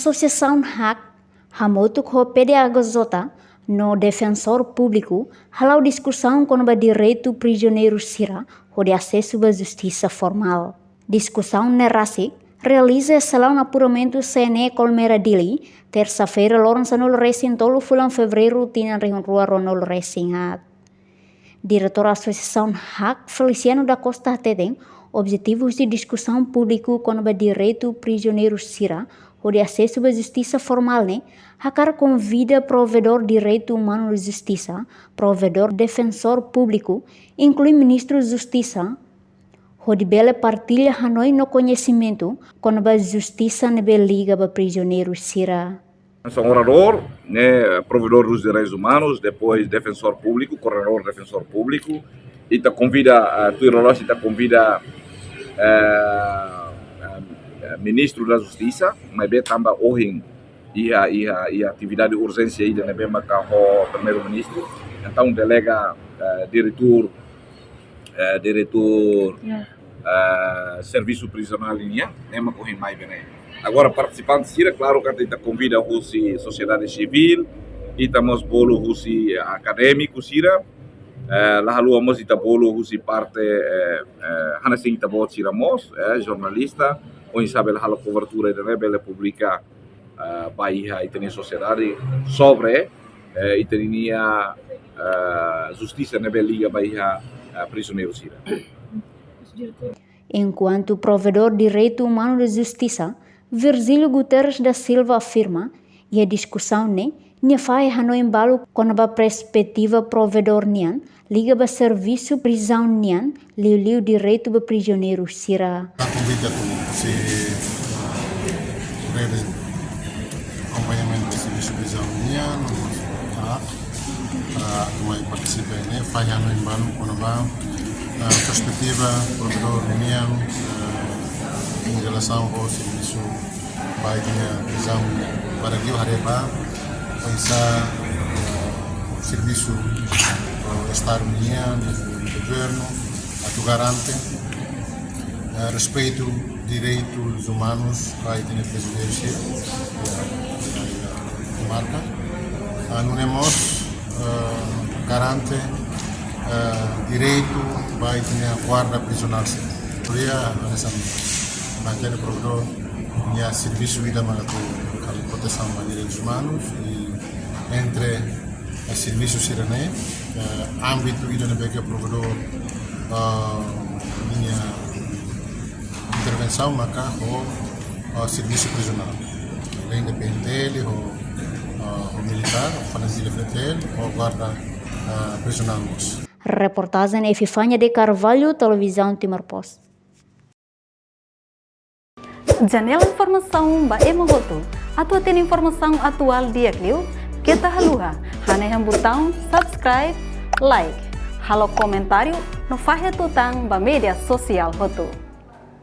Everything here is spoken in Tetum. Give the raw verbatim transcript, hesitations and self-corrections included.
Asosiasaun hak, hamutuk ho P D H J no Defensór Públiku, hala'o diskusaun kona-ba direitu prizioneiru sira hodi asesu ba justisa formál. Diskusaun ne'e rasik realiza iha salaun apuramentu C N E Colmera Dili, tersa-feira, loron sanulu-resin-tolu fulan Fevereiru, tinan rihun rua ruanulu-resin-haat. Diretór Asosiasaun hak, Feliciano da Costa, hateten objetivu husi diskusaun públiku kona-ba direitu prizioneiru sira hodi asesu ba justisa formál ne'e, hakarak konvida provedór direitu umanu no justisa, provedór Defensór Públiku, inklui Ministru Justisa, hodi bele partilla hanoin no koñesimentu kona-ba justisa ne'ebé liga ba prizioneiru sira. Hanesan oradór, ne'e, provedór dos direitos humanos, depois Defensór Públiku, koordenadór Defensór Públiku, ita konvida, ah, tuir loloos ita konvida, eh, eh, Ministru da Justisa, maibé tanba ohin iha, iha, iha atividade urjénsia ida ne'ebé maka ho Primeiru-Ministru, entaun delega, eh, diretór, eh, diretór, eh, servisu prizionál nian, ne'e mak ohin mai bene. Agora, partisipante sira, klaru katak ita konvida husi sosiedade sivíl, ita mós bolu husi akadémiku sira, eh, la haluha mós ita bolu husi parte, eh, eh, hanesan ita-boot sira mós, eh, jornalista, oinsá bele halo kobertura ida-ne'e bele publika, eh, ba iha ita-nia sosiedade sobre, eh, ita-nia, eh, justisa ne'ebé liga ba iha, eh, prizioneiru sira. Enkuantu provedór direitu umanu no justisa, Virgílio Guterres da Silva, afirma, iha diskusaun ne'e, nia fahe hanoin balu kona-ba perspetiva provedór nian, liga ba servisu prizaun nian, liuliu direitu ba prizioneiru sira. Ita konvida husi rede akompañamentu servisu prizaun nian, ah, ah, atu mai partisipa iha ne'e, fahe hanoin balu kona-ba, ah, perspetiva provedór nian, ah, em relação ao serviço ba iha prizaun, para que o haree ba oinsá, eh, servisu, eh, Estadu nian, governu, atu garante, eh, respeitu direitus umanus ba iha prizioneiru sira, eh, marka. Ah, nune'e mós, eh, garante, eh, direitu ba iha guarda prizionál sira. Por isso, hanesan mantene provedór nia servisu ida mak atu halo protesaun ba direitus umanus i entre, eh, servisu sira-ne'e, eh, ámbitu ida ne'ebé ke provedór, eh, nia intervensaun maka ho, eh, servisu prizionál. Além de P N T L, ho, eh, ho militár, ho F N T L, ho guarda, eh, prizionál mós. Reportajen Epifania de Carvalho, Televizaun Timor Post. Janela informasaun ba ema hotu. Atu hatene informasaun atuál di'ak liu, keta haluha hanehan butaun subscribe, like, halo komentáriu no fahe tutan ba média sosiál hotu.